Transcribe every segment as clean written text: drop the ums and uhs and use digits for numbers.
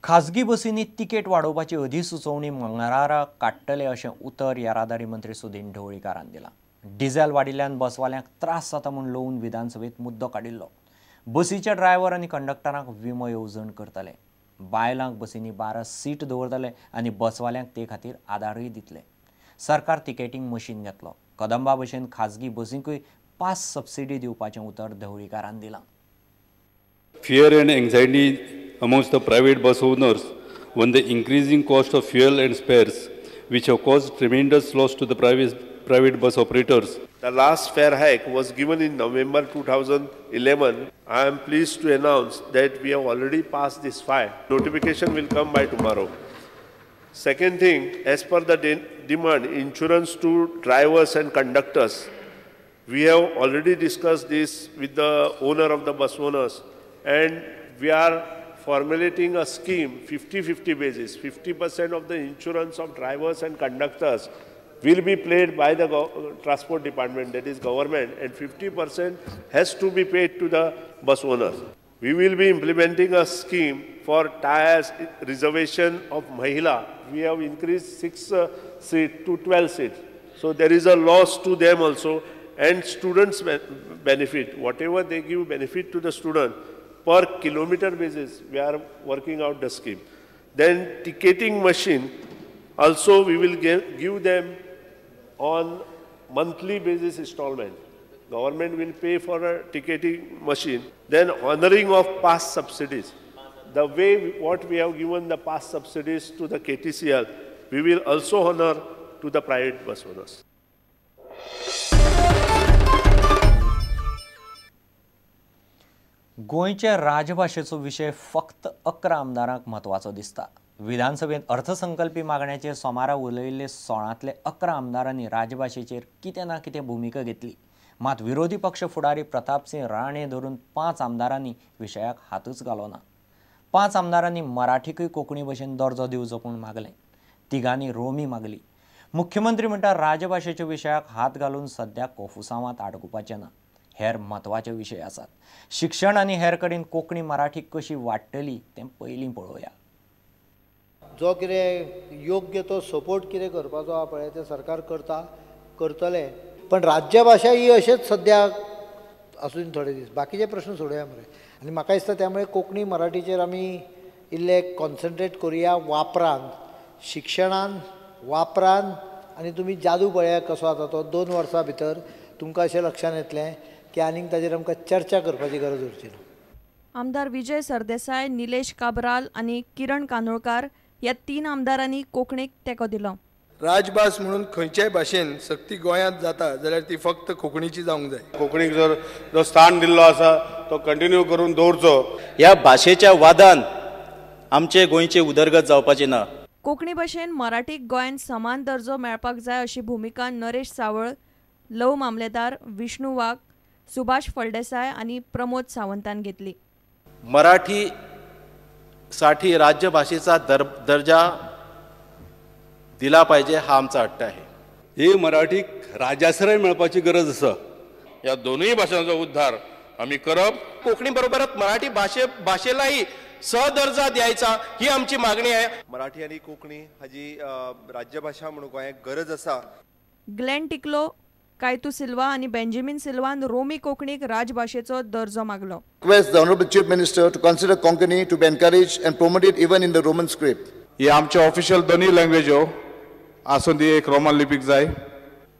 खाजगी बसींनी तिकेट वाडोवपाची अधिसुचोवणी मंगळारा काडटले अशें उतर येरादारी मंत्री सुदीन ढवळीकारान दिलां. डिझेल वाडिल्ल्यान बसवाल्यांक त्रास जाता म्हूण लोवून विधानसभेंत मुद्दो काडिल्लो. बसीच्या ड्रायव्हर आनी कंडक्टरांक विमो येवजण करतले. बायलांक बसींनी 12 सीट दवरतले आनी बसवाल्यांक ते खातीर आदारूय दितले. सरकार तिकेटींग मशीन घेतलो. कदंबा भशेन खाजगी बसींकूय पास सबसिडी दिवपाचें उतर ढवळीकारान दिलां. Fear and anxiety amongst the private bus owners on the increasing cost of fuel and spares, which have caused tremendous loss to the private bus operators. The last fare hike was given in November 2011. I am pleased to announce that we have already passed this file. Notification will come by tomorrow. Second thing, as per the demand, insurance to drivers and conductors. We have already discussed this with the owner of the bus owners, and we are formulating a scheme 50-50 basis. 50% of the insurance of drivers and conductors will be paid by the transport department, that is government, and 50% has to be paid to the bus owners. We will be implementing a scheme for tires reservation of Mahila. We have increased 6 seats to 12 seats. So there is a loss to them also, and students benefit. Whatever they give benefit to the student, per kilometer basis, we are working out the scheme. Then ticketing machine, also we will give them on monthly basis installment. Government will pay for a ticketing machine. Then honoring of past subsidies. The way what we have given the past subsidies to the KTCL, we will also honor to the private bus owners. गोंयचे राजभाशेचो विशय फक्त 11 आमदारांक म्हत्वाचो दिसता. विधानसभेंत अर्थसंकल्पी मागण्याचेर सोमारा उलयिल्ले 16तले 11 आमदारांनी राजभाशेचेर कितें ना कितें भुमिका घेतली. मात विरोधी पक्ष फुडारी प्रतापसिंह राणे धरून 5 आमदारांनी विशयाक हातूच घालो ना. 5 आमदारांनी मराठीकूय कोंकणी भशेन दर्जो दिवचो म्हूण मागलें. तिगांनी रोमी मागली. मुख्यमंत्री म्हणटा राजभाशेच्या विशयाक हात घालून सद्या कोफुसांवांत आडकुपाचें ना. हेर म्हत्वाचे विशय आसात. शिक्षण आनी हेर कडेन कोंकणी मराठी कशी वाडटली तें पयलीं पळोवया. जो कितें योग्य तो सपोर्ट कितें करपाचो आहा पळय तें सरकार करता, करतलें. पण राज्यभाशा ही अशेंच सद्या आसून थोडे दीस बाकीचे प्रश्न सोडोवया मरे. आनी म्हाका दिसता त्यामुळे कोंकणी मराठीचेर आमी इल्ले कॉन्सन्ट्रेट करुया वापरान, शिक्षणान वापरान. आनी तुमी जादू पळया कसो जाता तो 2 वर्सां भितर तुमकां अशें लक्षांत येतलें की आनीक ताजेर आमकां चर्चा करपाची गरज उरची ना. आमदार विजय सरदेसाय, निलेश काब्राल आनी किरण कानोळकार ह्या 3 आमदारांनी कोंकणीक तेंको दिलो. राजभास म्हणून खंयच्याय भाशेन सक्ती गोंयांत जाता जाल्यार ती फक्त कोंकणीची जावंक जाय. कोंकणीक जर जो स्थान दिल्लो आसा तो कंटिन्यू करून दवरचो. ह्या भाशेच्या वादान आमचे गोंयची उदरगत जावपाची ना. कोंकणी भाशेन मराठीक गोंयांत समान दर्जो मेळपाक जाय अशी भुमिका नरेश सावळ, लव मामलेदार, विष्णू वाघ, सुभाष फळदेसाय आनी प्रमोद सावंतान घेतली. मराठी साठी राज्यभाषेचा दर्जा दिला पाहिजे हा आमचा हट्ट आहे. हे मराठीक राजाश्रय मेळपाची गरज आसा. ह्या दोनूय भाषांचो उद्धार आमी करप. कोंकणी बरोबरच मराठी भाषेलाही सहदर्जा द्यायचा ही आमची मागणी आहे. मराठी आणि कोंकणी हाजी राज्यभाषा म्हणून गोंयाक गरज आसा. ग्लेन टिकलो, कायतू सिल्वा आनी बेंजामिन सिल्वान रोमी कोंकणीक राजभाशेचो दर्जो मागलो. Request the Honorable Chief Minister to consider Konkani to be encouraged and promoted even in the Roman script. ही आमचे ऑफिशियल दोनूय लँग्वेजो आसून ती एक रोमन लिपीक जाय.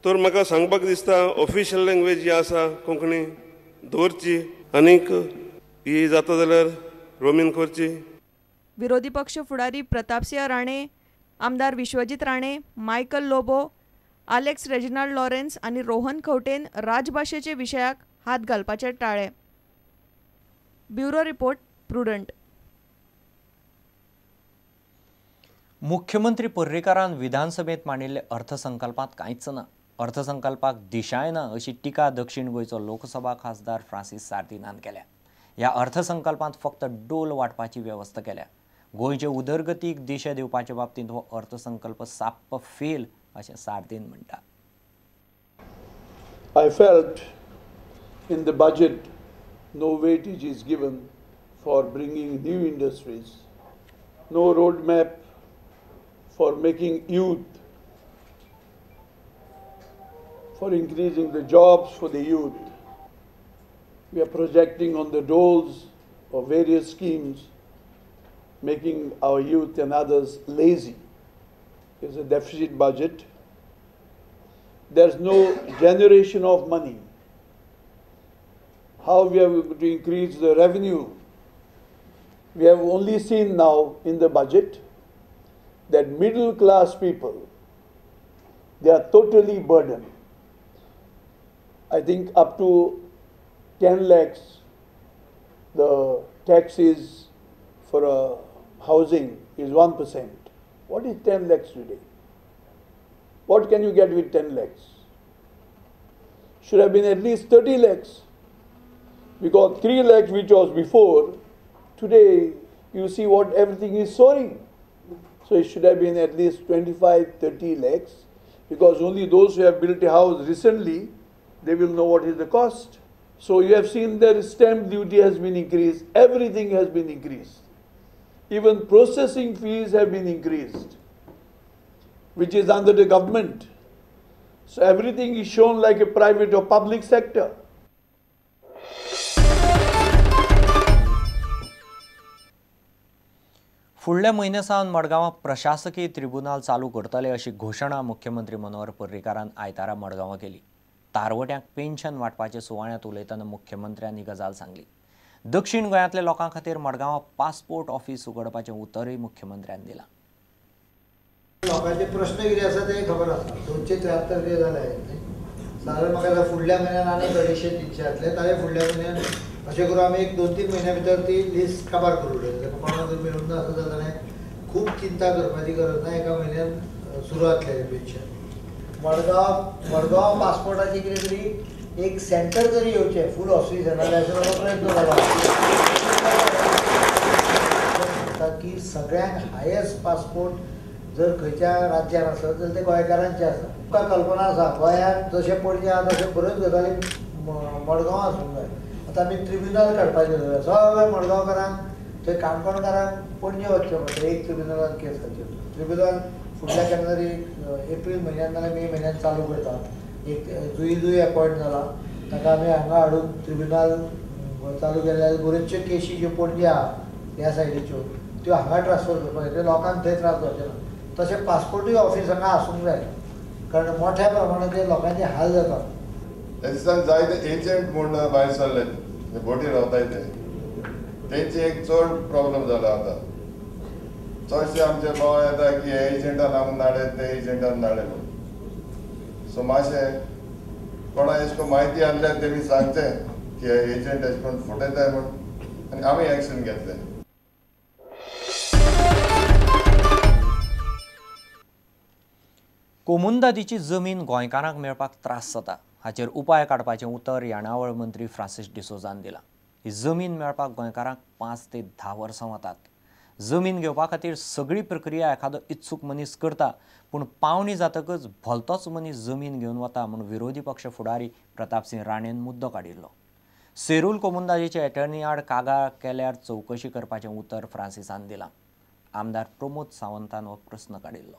तर म्हाका सांगपाक दिसता ऑफिशियल लँग्वेज जी आसा कोंकणी दवरची आनीक ही जाता जाल्यार रोमीन करची. विरोधी पक्ष फुडारी प्रतापसिंह राणे, आमदार Vishwajit Rane, Michael Lobo, Alex Reginald Lawrence आनी रोहन खवटेन राजभाशेचे विशयाक हात घालपाचे टाळ्ळे. Bureau report, Prudent. मुख्यमंत्री पर्रीकारान विधानसभेत मांडिल्ले अर्थसंकल्पांत कांयच ना. अर्थसंकल्पाक दिशाय ना अशी टिका दक्षिण गोंयचो लोकसभा खासदार फ्रांसीस सार्दिनान केल्या. ह्या अर्थसंकल्पांत फक्त डोल वांटपाची वेवस्था केल्या. गोंयचे उदरगतीक दिशा दिवपाचे बाबतींत हो अर्थसंकल्प साप्प फेल अशें सार्दीन म्हणटा. I felt in the budget no weightage is given for bringing new industries No roadmap for making youth, for increasing the jobs for the youth. We are projecting on the doles of various schemes, making our youth and others lazy. It's a deficit budget. There's no generation of money. How we are going to increase the revenue? We have only seen now in the budget that middle class people, they are totally burdened. I think up to 10 lakhs, the taxes for a housing is 1%. What is 10 lakhs today? What can you get with 10 lakhs? Should have been at least 30 lakhs. Because 3 lakhs which was before, today you see what everything is soaring. So it should have been at least 25, 30 lakhs, because only those who have built a house recently, they will know what is the cost. So you have seen that stamp duty has been increased, everything has been increased. Even processing fees have been increased, which is under the government. So everything is shown like a private or public sector. फुडल्या म्हयन्या सावन मडगांवां प्रशासकीय त्रिबुनाल चालू करतले अशी घोशणा मुख्यमंत्री मनोहर पर्रीकारान आयतारा मडगांवां केली. तारवट्यांक पेन्शन वांटपाच्या सुवाळ्यांत उलयतना मुख्यमंत्र्यान ही गजाल सांगली. दक्षिण गोंयांतल्या लोकां खातीर मडगांवां पासपोर्ट ऑफिस उगडपाचें उतरूय मुख्यमंत्र्यान दिलां. लोकांचे प्रश्न कितें आसा तें खबर आसा. 273 कितें जाले सादारण म्हाका फुडल्या म्हयन्यान आनी 250-300 जातले, ताजे फुडल्या म्हयन्यान अशें करून आमी एक 2-3 म्हयन्या भितर ती लिस्ट काबार करून उडयतले. कोणाक जर मेळूंक ना आसत जाल्यार खूब चिंता करपाची गरज ना, एका म्हयन्यान सुरू जातलें पेन्शन. मडगांव पासपोर्टाची कितें तरी एक सेंटर तरी येवचें, फूल ऑफिस जाल्यार असो प्रयत्न जाला की सगळ्यांक हायेस्ट पासपोर्ट जर खंयच्या राज्यान आसत जाल्यार ते गोंयकारांचे आसा. तुमकां कल्पना आसा गोंयांत जशें पणजे आसा तशें बऱ्योच गजाली मडगांव आसूंक जाय. आतां आमी ट्रिब्युनल काडपाचें जाल्यार सगळ्या मडगांवकारांक थंय काणकोणकारांक पणजे वचचें पडटा एक ट्रिब्युनलान केस घालची. ट्रिब्युनल फुडल्या केन्ना तरी एप्रील म्हयन्यान नाल्यार मे म्हयन्यान चालू करता. एक जुईजूय अपॉयंट जाला, ताका आमी हांगा हाडून ट्रिब्युनल चालू केले जाल्यार बऱ्योचश्यो केशी ज्यो पणजे आहा ह्या सायडीच्यो त्यो हांगा ट्रान्सफर करपाक जाय, लोकांक थंय त्रास जावचे ना. तशें पासपोर्टूय ऑफिस हांगा आसूंक जाय, कारण मोठ्या प्रमाणाचेर लोकांचे हाल जातात. त्या दिसान जायते एजंट म्हूण भायर सरले, बोटी रावताय ते, तेंचे एक चड प्रॉब्लम जाला. आतां चडशे आमचे भाव येता की हे एजंटान आमकां धाडे, ते एजंटान धाडे म्हूण. सो मातशें कोणा एश कोन्न म्हायती आहल्यार तेमी सांगचें की हे एजंट एश कोन्न फटयताय म्हूण, आनी आमी एक्शन घेतले. कोमुंदादीची जमीन गोंयकारांक मेळपाक त्रास जाता हाचेर उपाय काडपाचें उतर येणावळ मंत्री फ्रांसीस डिसोजान दिलां. ही जमीन मेळपाक गोंयकारांक 5 ते 10 वर्सां वतात. जमीन घेवपा खातीर सगळी प्रक्रिया एखादो इत्सूक मनीस करता, पूण पावणी जातकच भलतोच मनीस जमीन घेवन वता म्हूण विरोधी पक्ष फुडारी प्रतापसिंह राणेन मुद्दो काडिल्लो. सेरूल कोमुंदादीचे एटर्नी आड कागाळ केल्यार चवकशी करपाचें उतर फ्रांसिसान दिलां. आमदार प्रमोद सावंतान हो प्रस्न काडिल्लो.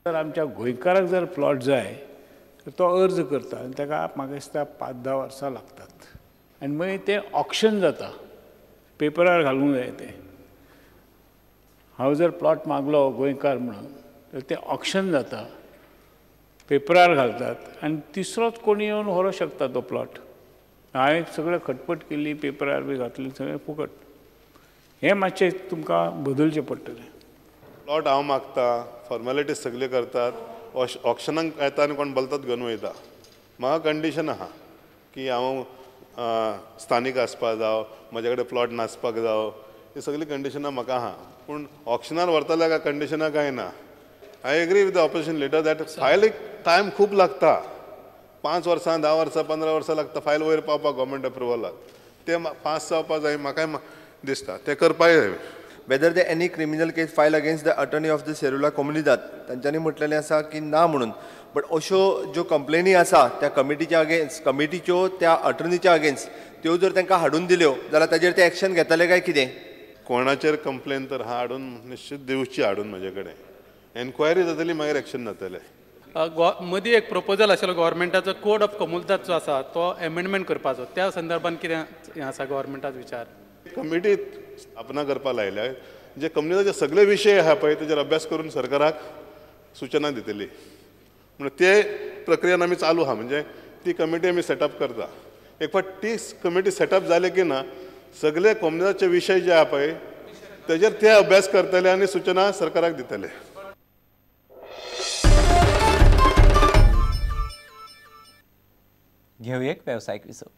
जर आमच्या गोंयकाराक जर प्लॉट जाय तर तो अर्ज करता आनी ताका म्हाका दिसता 5-10 वर्सां लागतात आनी मागीर तें ऑक्शन जाता, पेपरार घालूंक जाय तें. हांव जर प्लॉट मागलो गोंयकार म्हणून तर तें ऑक्शन जाता, पेपरार घालतात आनी तिसरोच कोणी येवन व्हरूंक शकता तो प्लॉट. हांवें सगळें खटपट केली, पेपरार बी घातली, सगळें फुकट. हें मातशें तुमकां बदलचें पडटलें. प्लॉट हांव मागता, फॉर्मेलिटीज सगळ्यो करतात, ऑक्शनाक येता आनी कोण बलतात घेवन वयता. म्हाका कंडिशन आहा की हांव स्थानीक आसपाक जावं, म्हजे कडेन प्लॉट नासपाक जावं, ही सगळीं कंडिशनां म्हाका आहा. पूण ऑक्शनार व्हरतल्या काय कंडिशनां कांय ना. I agree with the opposition leader that फायलीक time खूब लागता, 5 वर्सां, 10 वर्सां, 15 वर्सां लागता फायल वयर पावपाक गव्हर्मेंट अप्रुवलाक. तें फास्ट जावपाक जाय म्हाकाय दिसता, तें करपाक जाय. Whether the any criminal case file against the attorney of the Serula Comunidade, तांच्यांनी म्हटलेलें आसा की ना म्हणून. बट अश्यो ज्यो कंप्लेनी आसा त्या कमिटीच्या अगेन्स्ट, कमिटीच्यो त्या अटर्नीच्या अगेन्स्ट, त्यो जर तांकां हाडून दिल्यो जाल्यार ताजेर ते एक्शन घेतले काय कितें? कोणाचेर कंप्लेन तर हा हाडून निश्चित दिवची हाडून म्हजे कडेन एन्क्वायरी जातली, मागीर एक्शन जातलें. मदीं एक प्रपोजल आशिल्लो गव्हर्मेंटाचो कोड ऑफ कोमुनिदाद जो आसा तो एमेंडमेंट करपाचो, त्या संदर्भात कितें हें आसा गव्हर्मेंटाचो विचार? कमिटी स्थापना करपाक लायल्या, जे कम्युनिदाचे सगळे विशय आहा पळय तेजेर अभ्यास करून सरकाराक सुचना दितली. म्हणून ते प्रक्रियेन आमी चालू आहा, म्हणजे ती कमिटी आमी सेटअप करता. एक फावट ती कमिटी सेटअप जाली की ना सगळे कोमुनिदादचे विशय जे आहा पळय तेजेर ते अभ्यास करतले आनी सुचना सरकाराक दितले. घेवया एक वेवसायीक विसव.